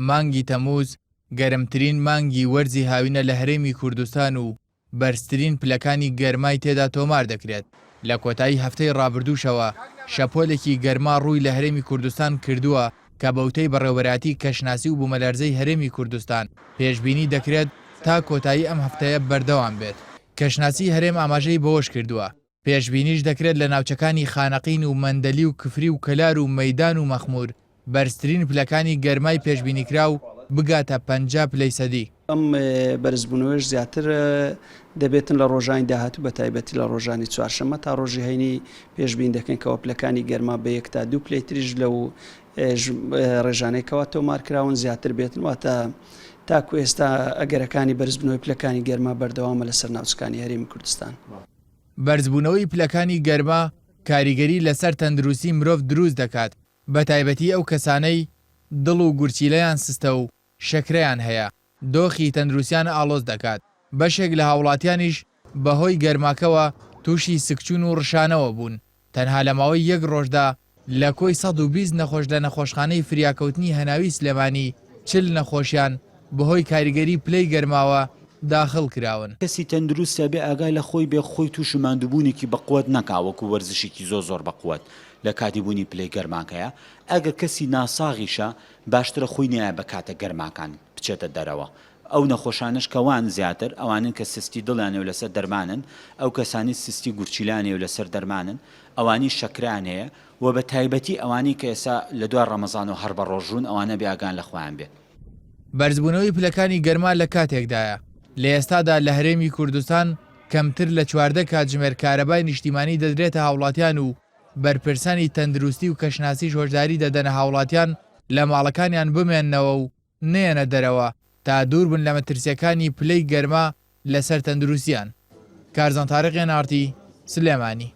مانگی تەمووز گەرمترین مانگی وەرزی هاوینە لە هەرێمی کوردستان و بەرزترین پلەکانی گەرمای تێدا تۆمار دەکرێت، لە کۆتایی هەفتەی ڕابردووشەوە شەپۆلێکی گەرما ڕووی لە هەرێمی کوردستان کردووە کە بەوتەی بەڕێوەبەرایەتی کەشناسی و بوومەلەرزەی هەرێمی کوردستان پێشبینی دەکرێت تا کۆتایی ئەم هەفتەیە بەردەوام بێت. کەشناسی هەرێم ئاماژەی بەوەشکردووە، پێشبینیش دەکرێت لە ناوچەکانی خانەقین و مەندەلی و کفری و کەلار و مەیدان و مەخمور بەرزترین پلەکانی گەرمای پێشبینیکراو بگاتە 50 پلەی سەدی. ئەم بەرزبوونەوەیش زیاتر دەبێتن لە ڕۆژانی داهاتوو بە تایبەتی لە ڕۆژانی چوارشەممە تا ڕۆژی هەینی پێشبین دەکەین کەوا پلەکانی گەرما بە یەک تا دوو پلەی تریش لەو ڕێژانەی کەوا تۆمار کراون زیاتر بێتن واتە تاکو ئێستا ئەگەرەکانی بەرزبوونەوەی پلەکانی گەرما بەردەوامە لەسەر ناوچەکانی هەرێمی کوردستان. بەرزبوونەوەی پلەکانی گەرما کاریگەری لەسەر تەندروستی مرۆڤ دروست دەکات، بەتایبەتی ئەو کەسانەی دڵ و گورچیلەیان سستە و شەکرەیان هەیە، دۆخی تەندروستیان ئاڵۆز دەکات، بەشێک لە هاوڵاتیانیش بەهۆی گەرماکەوە تووشی سکچوون و ڕشانەوە بوون، تەنها لە ماوەی یەک ڕۆژدا لە کۆی 120 نەخۆش لە نەخۆشخانەی فریاکەوتنی هەناوی سلێمانی 40 نەخۆشیان بەهۆی کاریگەری پلەی گەرماوە داخڵ کراون. کەسی تەندروست ئەبێ ئاگای لە خۆی بێ خۆی تووشی ماندووبوونێکی بەقوەت نەکا وەکو وەرزشێکی زۆر زۆر بەقوەت لە کاتی بوونی پلەی گەرماکەیا ئەگەر کەسی ناساغیشە باشترە خۆی نەیا بە کاتە گەرماکان بچێتە دەرەوە ئەو نەخۆشانەش کە وان زیاتر ئەوانەن کە سستی دڵیان هەیە و لەسەر دەرمانن، ئەو کەسانەی سستی گورچیلەیان هەیە و لەسەر دەرمانن، ئەوانەی شەکرەیان هەیە و بە تایبەتی ئەوانەی کە ئێستا لە دوای ڕەمەزانەوە هەر بە ڕۆژوون ئەوانە بێ ئاگایان لە خۆیان بێت. بەرزبوونەوەی پلەکانی گەرما لە کاتێکدایە، لە ئێستادا لە هەرێمی کوردستان کەمتر لە 14 کاتژمێر کارەبای نیشتیمانی دەدرێتە هاوڵاتیان و بەرپرسانی تەندروستی و کەشناسیش هۆشداری دەدەنە هاوڵاتیان لە ماڵەکانیان بمێننەوە و نەیەنە دەرەوە تا دوور بن لە مەترسییەکانی پلەی گەرما لەسەر تەندروستیان. کارزان تاریق، ئێن ئاڕ تی، سلێمانی.